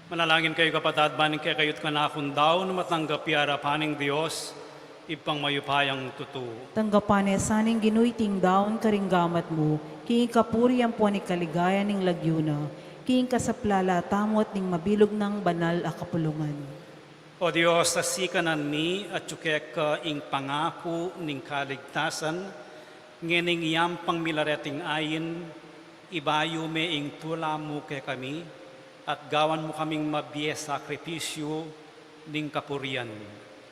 Manalangin kayu, kapatad, ban ing kekayu't kanakung daun matanggap ya king arapan ning Dios, Ibpang mayupayang tutu. Tanggapan na sa ning Ginu iting daun karing gamat mu, king ikapuri ampon ikaligaya ning lagyu na, king ikasaplala tamu at ning mabilug nang banal a kapulungan. O Dios, sasikanan mi atyu keka ing pangaku ning kaligtasan, ngening yampang mi la reting ain, ibayu me ing tula mu kekami, at gawan mu kaming mabie sakripisyu ning kapurian.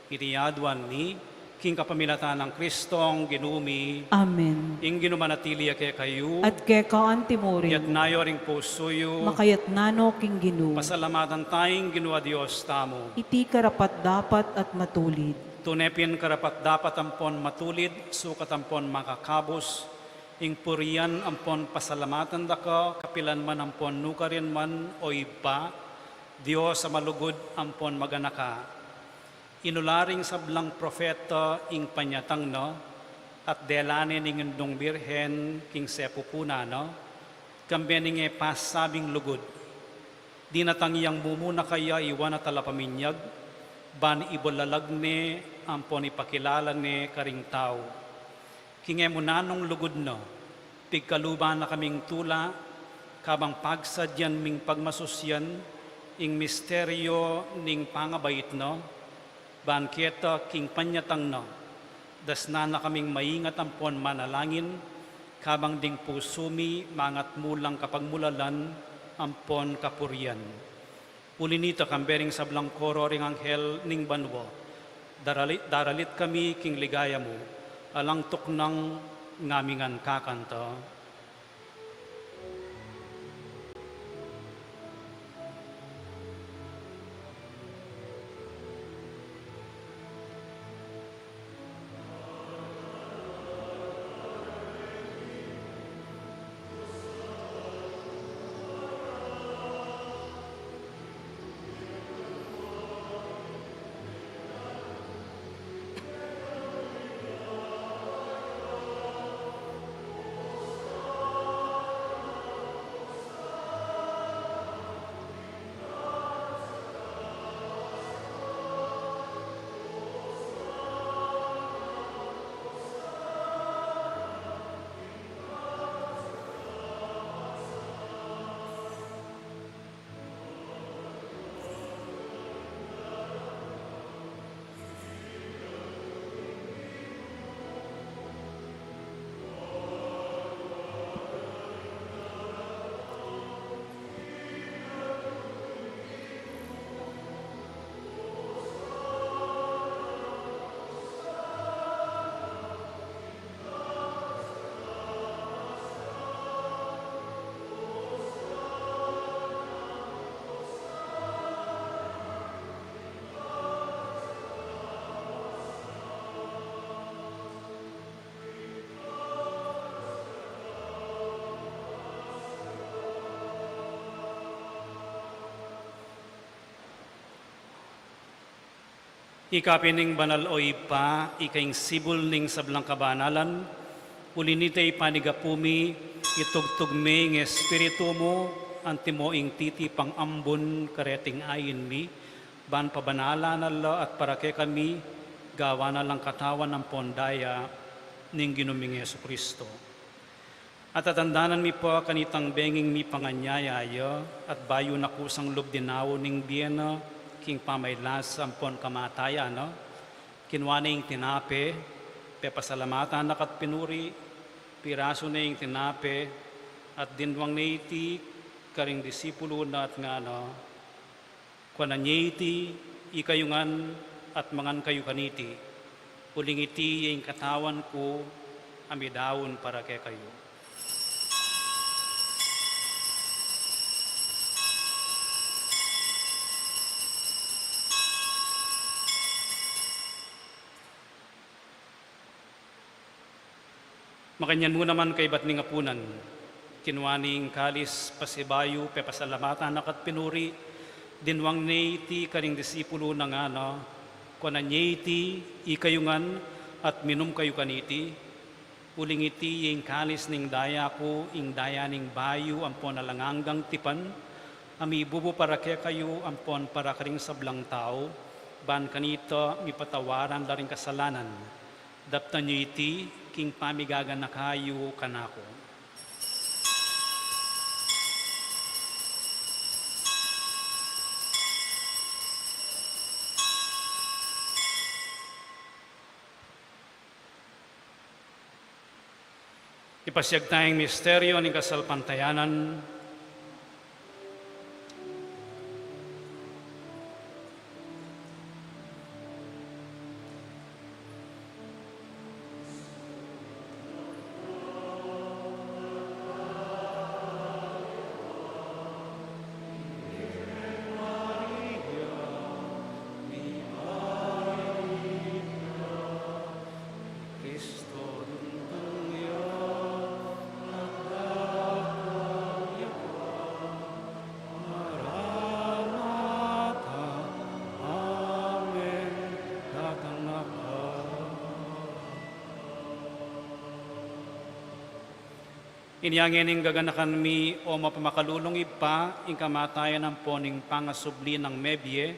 Iti aduan mi king kapamilatan nang Kristong Ginu mi. Amen. Ing Ginu manatili ya kekayu. At keka antimurin. Iyatas yu ring pusu yu. Makayatas no king Ginu. Pasalamatan taya ing Ginu a Dios tamu. Iti karapat-dapat at matulid. Tune pin karapat-dapat ampon matulid, sukat ampon makakabus, ing purian ampon pasalamatan da ka, kapilan man ampon nukarin man, o Ibpa, Dios a malugud ampon maganaka. Inula ring sablang propeta ing panyatang na, at dela ne ning Indung Birhen king sepupunan na, kambe ning e pasabing lugud. Dinatang yang mumuna kaya iwan a talapaminyag, ban ibulalag ne ampon ipakilala ne karing tau. King e munanung lugud na, pigkaluban na kaming tula, kabang pagsadyan ming pagmasusyan ing misteryo ning pangabait na, ban keta king panyatang na, dasnan na kaming maingat ampon manalangin, kabang ding pusu mi mangatmulang kapagmulalan ampon kapurian. Uli nita, kambe ring sablang koro ring anghel ning banua, darali-, daralit kami king ligaya mu, alang tuknang ngamingan kakanta. Ika pin ing banal, o Ibpa, ika ing sibul ning sablang kabanalan, uli nita ipanigapu mi, itugtug me ing Espiritu mu, antimo ing titipang ambun kareting ain mi, ban pabanalan na la at para kekami, gawan na lang katawan ampon daya ning Ginu ming Jesucristo. At tatandanan mi pa kanitang benging mipanganyaya ya, at bayu na kusang lub dinaun ing bie na, king pamailas ampon kamatayan na, kinua ne ing tinape, pepasalamatan na ka't pinuri, pirasu ne ing tinape, at dinwang ne iti karing disipulu na at ngana, Kuanan ye iti, ikayu ngan, at mangan kayu kaniti, uling iti ya ing katawan ku a midaun para kekayu. Makanyan mu naman kaibat ning apunan, kinua ne ing kalis, pasibayu pepasalamatan na ka't pinuri, dinwang ne iti karing disipulu na ngana, kuanan ye iti, ikayu ngan, at minum kayu kaniti, uling iti ya ing kalis ning daya ku, ing daya ning bayu ampon alang anggang tipan, A mibubu para kekayu ampon para karing sablang tau, ban kanita mipatawaran la ring kasalanan. Daptan yu iti king pamigaganaka yu kanaku. Ipasiag taya ing misteryu ning kasalpantayanan. Inya ngening gaganakan mi, o mapamakalulung Ibpa, ing kamatayan ampon ing pangasubli nang mebie,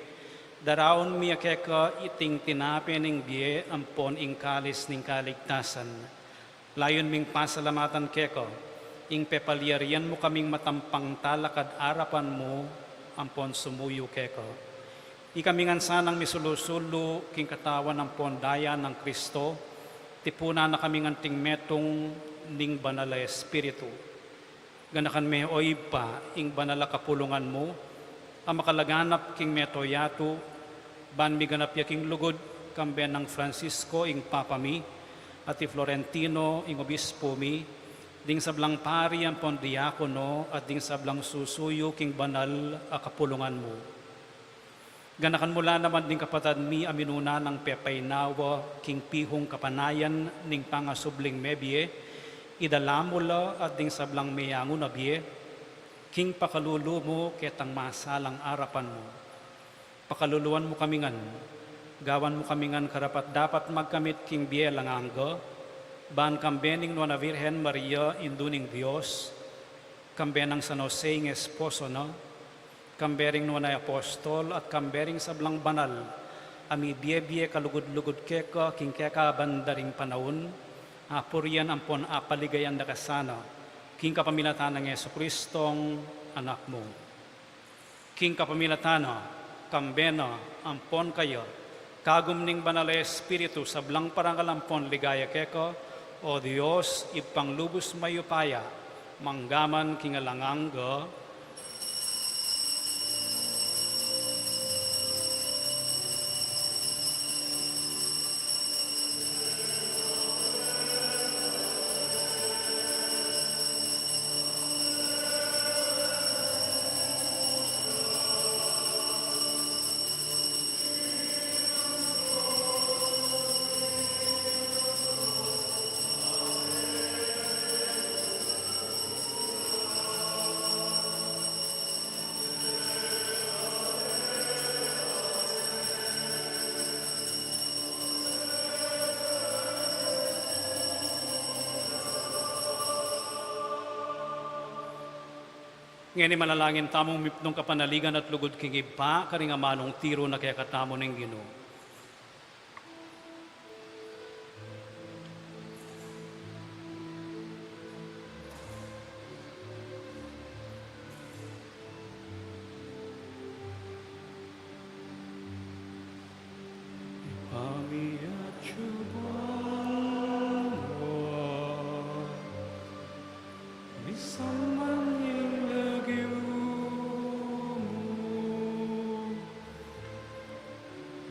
daraun mi ya keka iting tinape ning bie ampon ing kalis ning kaligtasan. Layun ming pasalamatan keka ing pepalyarian mu kaming matampang talakad arapan mu ampon sumuyu keka. Ikami ngan sanang misulu-sulu king katawan ampon daya nang Kristo, tipunan na kaming anting metung ning Banal a Espiritu. Ganakan me, o Ibpa, ing banal a kapulungan mu, a makalaganap king mabilug a yatu, ban miganap ya king lugud, kambe nang Francisco ing Papa mi, at i Florentino ing Obispo mi, ding sablang pari ampon diakono, at ding sablang susuyu king banal a kapulungan mu. Ganakan mu la naman ding kapatad mi a minuna nang pepainawa king pihung kapanayan ning pangasubling mebie, idala mu la at ding sablang meyangu na bie, king pakalulu mu ketang masalang arapan mu. Pakaluluan mu kami ngan, gawan mu kami ngan karapat-dapat magkamit king bie alang angga, ban kambe ning Nuan a Virgen Maria, Indu ning Dios, kambe nang San Jose ing esposo na, kambe ring nuan a apostol at kambe ring sablang banal a mibie-bie kalugud-lugud keka king kekabanda ring panaun, apurian ampon apaligayan da ka sana, king kapamilatan nang Jesucristong Anak mu. King kapamilatan na, kambe na, ampon kaya, kagum ning Banal a Espiritu, sablang parangal ampon ligaya keka, o Dios, Ibpang lubus mayupaya, mangga man king alang angga. Ngeni manalangin tamung mipnung kapanaligan at lugud king Ibpa, karing amanung tiru na kekatamu ning Ginu. Ipamiatsu mu, misamban ing lagyu mu,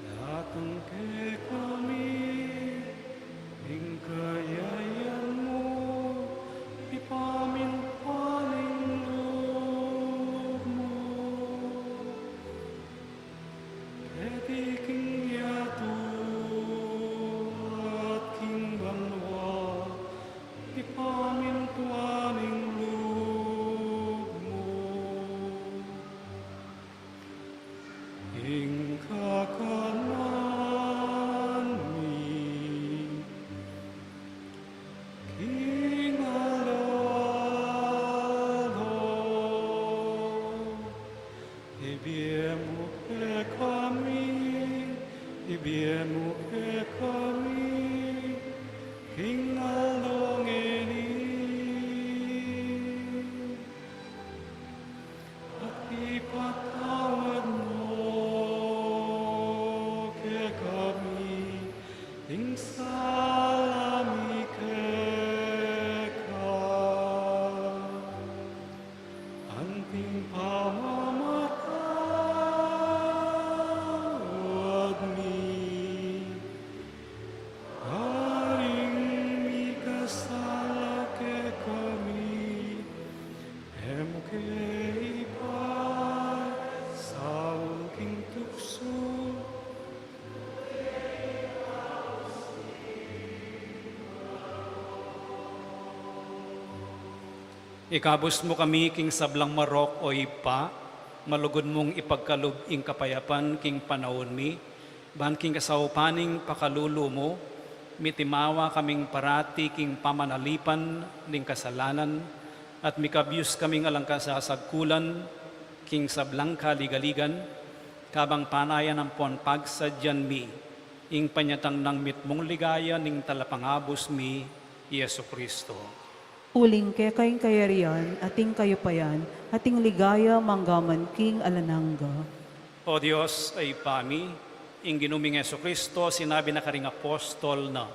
datang kekami ing kayayan mu, ipamintuan ing lub mu. Keti king yatu at king banua, ipamintuan ing lub mu. Ing kakanan mi king aldo-aldo, Ikabus mu kami king sablang marok, o Ibpa, malugud mung ipagkalub ing kapayapan king panaun mi, ban king kasaupan ning pakalulu mu, mitimawa kaming parati king pamanalipan ning kasalanan, at mikabyus kaming alang kasasagkulan king sablang kaligaligan, kabang panayan ampon pagsadyan mi ing panyatang nang mitmung ligaya ning Talapangabus mi, Jesucristo. Uling keka ing kayarian, at ing kayupayan, at ing ligaya manggaman king alang angga. O Dios, Ibpa mi, ing Ginu ming Jesucristo, sinabi na karing apostol na,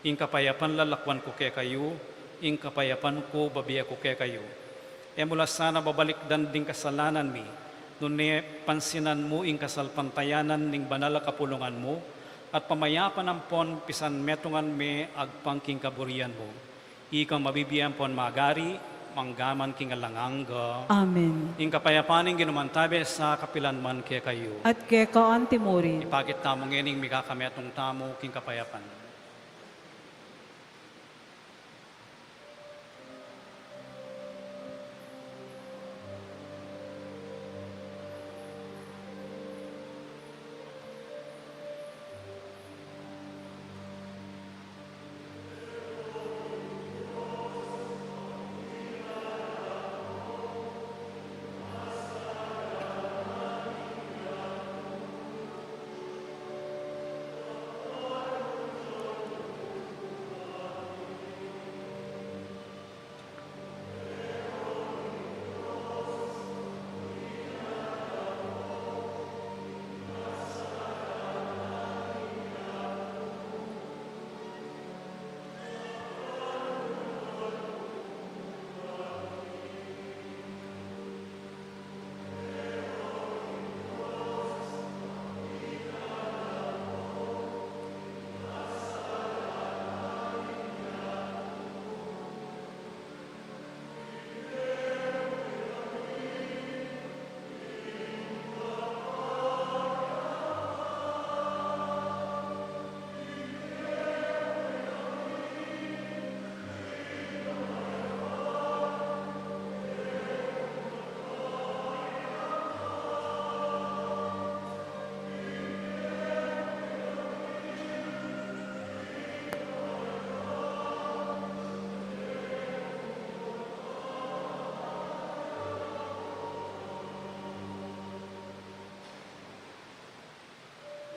"Ing kapayapan lalakwan ku kekayu, ing kapayapan ku bibie ku kekayu." E mu la sana babalikdan ding kasalanan mi, nune pansinan mu ing kasalpantayanan ning banal a kapulungan mu, at pamayapan ampon pisanmetungan me agpang king kaburian mu. Ika mabibie ampon magari, manggaman king alang angga. Amen. Ing kapayapan ning Ginu mantabe sa kapilan man kekayu. At keka antimurin. Ipakit tamu ngening mikakametung tamu king kapayapan.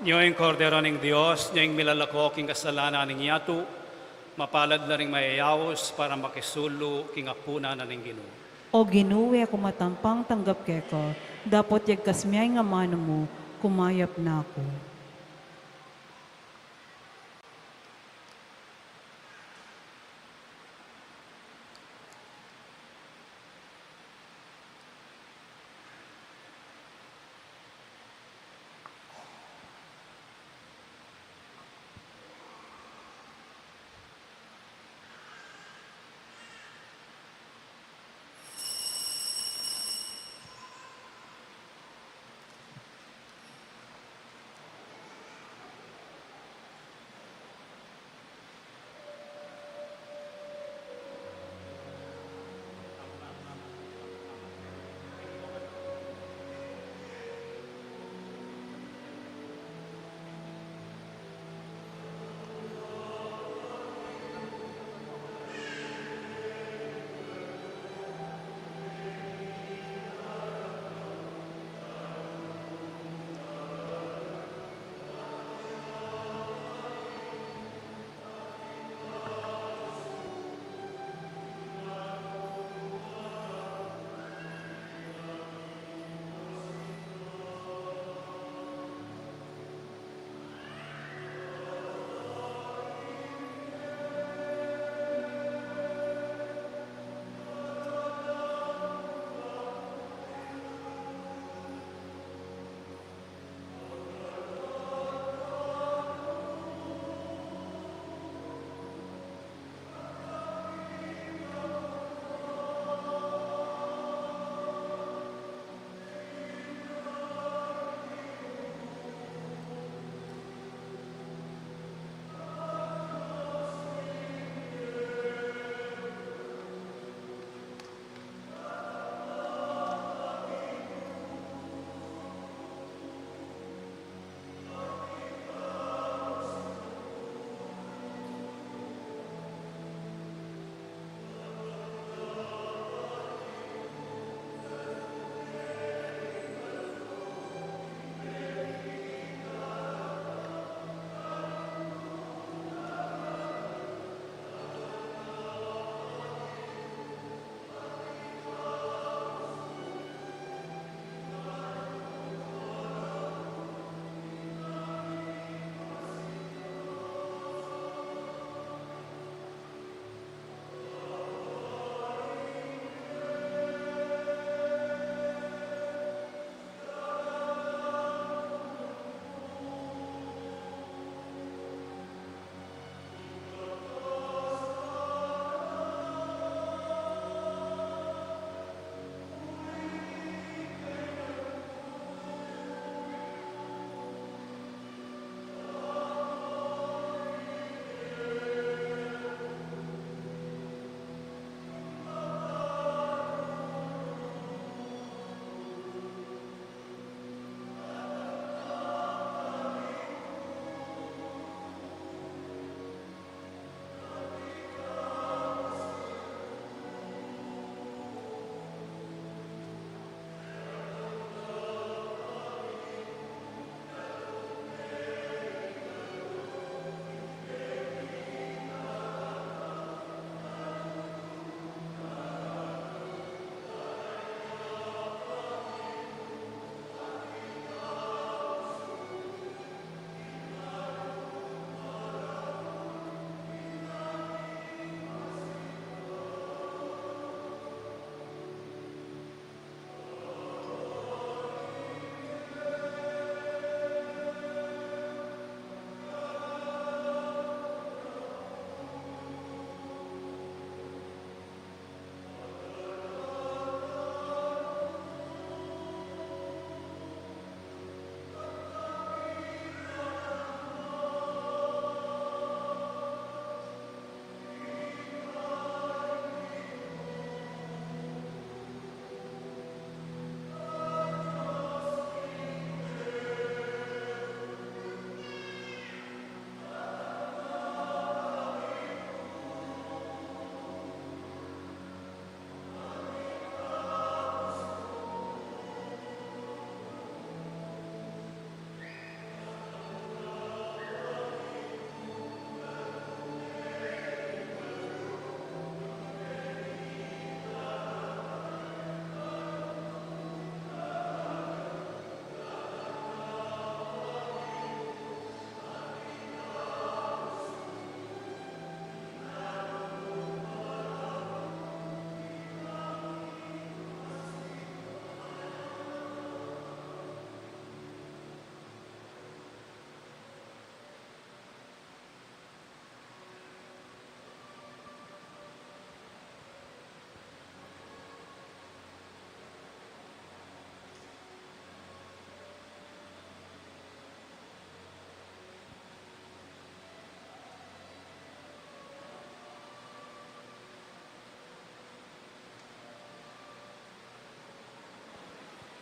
Nyo ing Kordero ning Dios, nyo ing milalako king kasalanan ning yatu, mapalad la ring mayayaus para makisulu king apunan na ning Ginu. O Ginu, e ku matampang tanggap keka, dapot yagkas me ing amanu mu, kumayap na ku.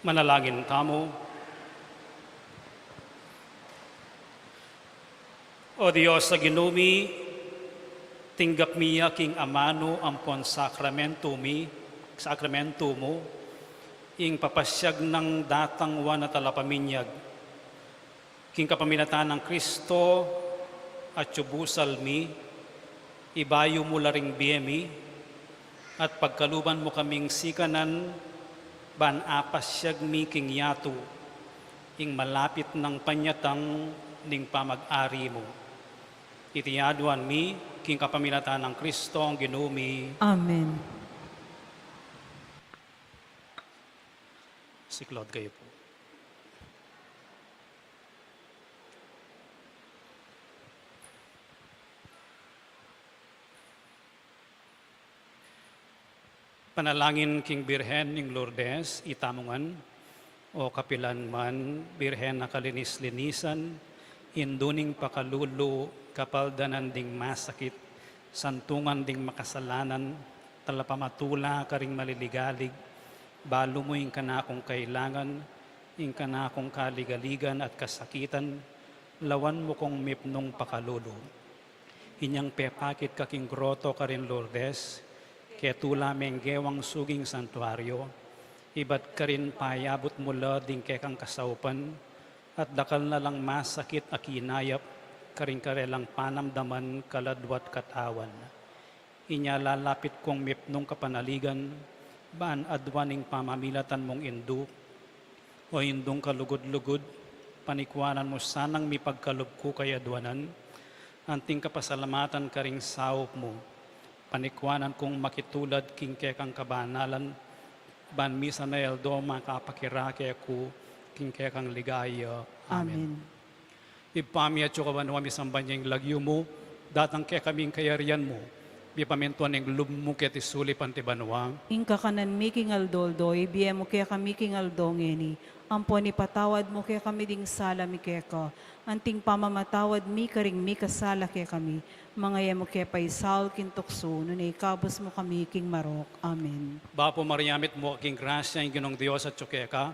Manalangin tamu. O Dios a Ginu mi, tinggap mi ya king amanu ampon sakramentu mi, sakramentu mu, ing papasiag nang datang wa na talapaminyag. King kapamilatan nang Kristo, atyu busal mi, ibayu mu la ring bie mi, at pagkaluban mu kaming sikanan, ban apasiag mi king yatu, ing malapit nang panyatang ning pamag-ari mu. Iti aduan mi, king kapamilatan nang Kristong Ginu mi. Amen. Siklaud kayu pu. Panalangin king Birhen ning Lourdes, itamu ngan, o kapilan man, Birhen a kalinis-linisan, indu ning pakalulu, kapaldanan ding masakit, santungan ding makasalanan, talapamatula karing maliligalig, balu mu ing kanakung kailangan, ing kanakung kaligaligan at kasakitan, lawan mu kung mipnung pakalulu. Inyang pepakit ka king groto karin Lourdes, ketula menggewang suging santuario, ibat karin payabut mu la ding kekang kasaupan, at dakal na lang masakit a kinayap karing karelang panamdaman, kaladwa't katawan. Inya lalapit kung mipnung kapanaligan, ban aduan ing pamamilatan mung indu, o indung kalugud-lugud, panikuanan mu sanang mipagkalub ku kay aduanan, anting kapasalamatan karing saup mu. Panikuanan kung makitulad king kekang kabanalan, ban misan a aldo makapakirake ku king kekang ligaya. Amen. Amen. Ibpa mi atsu ka banua, misamban ya ing lagyu mu, datang kekami ing kayarian mu, mipamintuan ing lub mu keti sulip anti banua. Ing kakanan mi king aldo-aldo, ibie mu kekami king aldo ngeni, ampon ipatawad mu kekami ding sala mi keka, anting pamamatawad mi karing mikasala kekami, manga e mu ke paisaul king tuksu, nune ikabus mu kami king marok. Amen. Bapu Maria, mitmu ka king grasya, ing Ginung Dios atsu keka,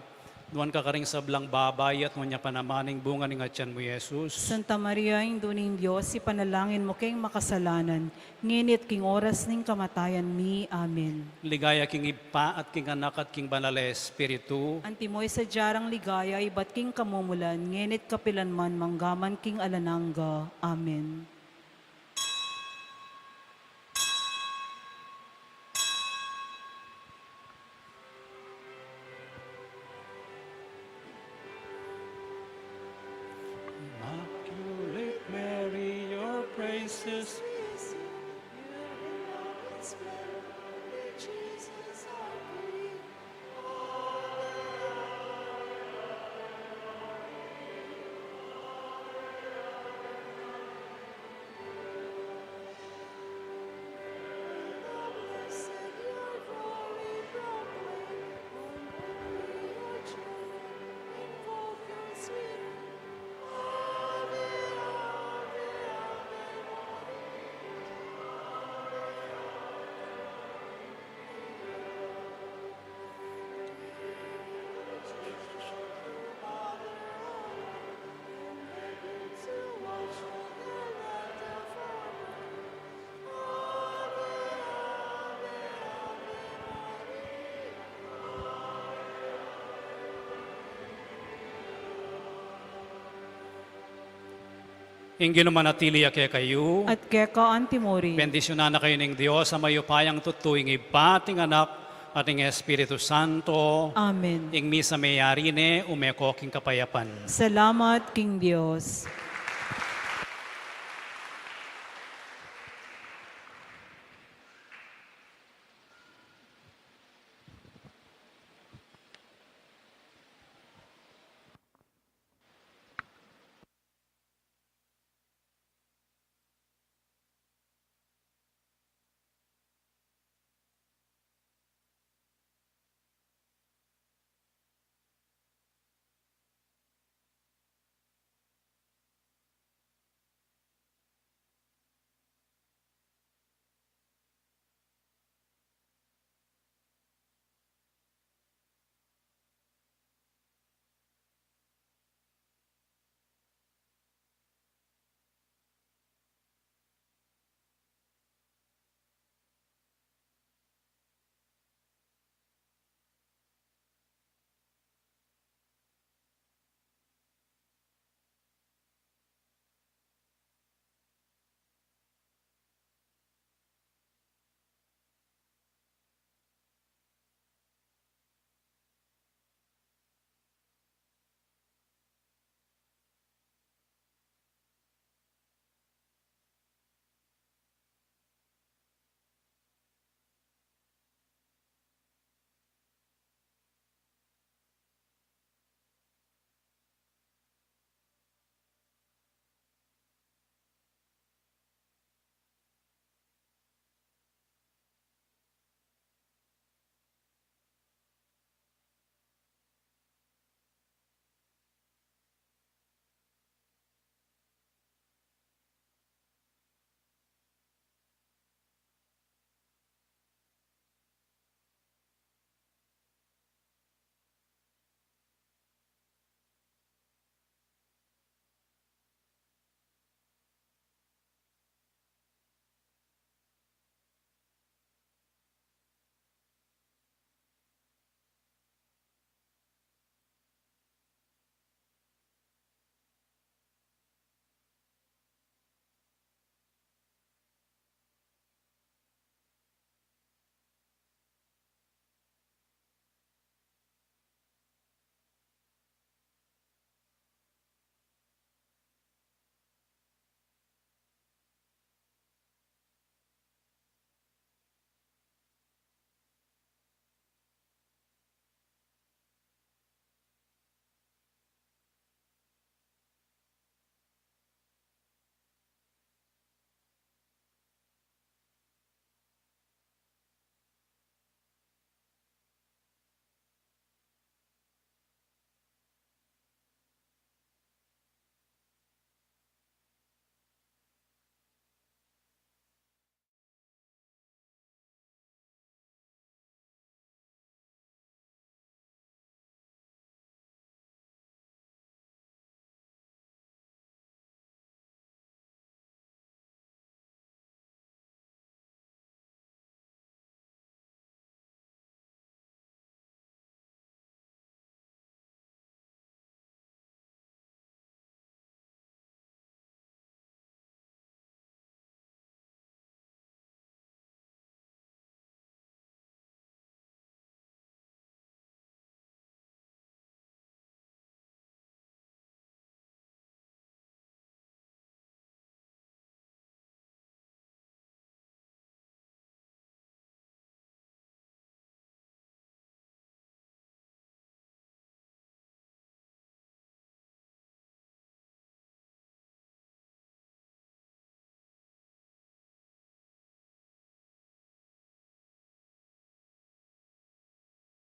nuan ka karing sablang babai, at nuan ya pa naman ing bunga ning atian mu, Jesus. Santa Maria, Indu ning Dios, ipanalangin mu keng makasalanan, ngeni at king oras ning kamatayan mi. Amen. Ligaya king Ibpa, at king Anak, at king Banal a Espiritu. Antimo ing sadya rang ligaya, ibat king kamumulan, ngeni at kapilan man, mangga man king alang angga. Amen. Immaculate Mary, your praises. Ing Ginu manatili ya kekayu. At keka antimurin. Bendisyunan na kayu ning Dios a mayupayang tutu, ing Ibpa, at ing Anak, at ing Espiritu Santo. Amen. Ing misa meyari ne, ume ko king kapayapan. Salamat king Dios.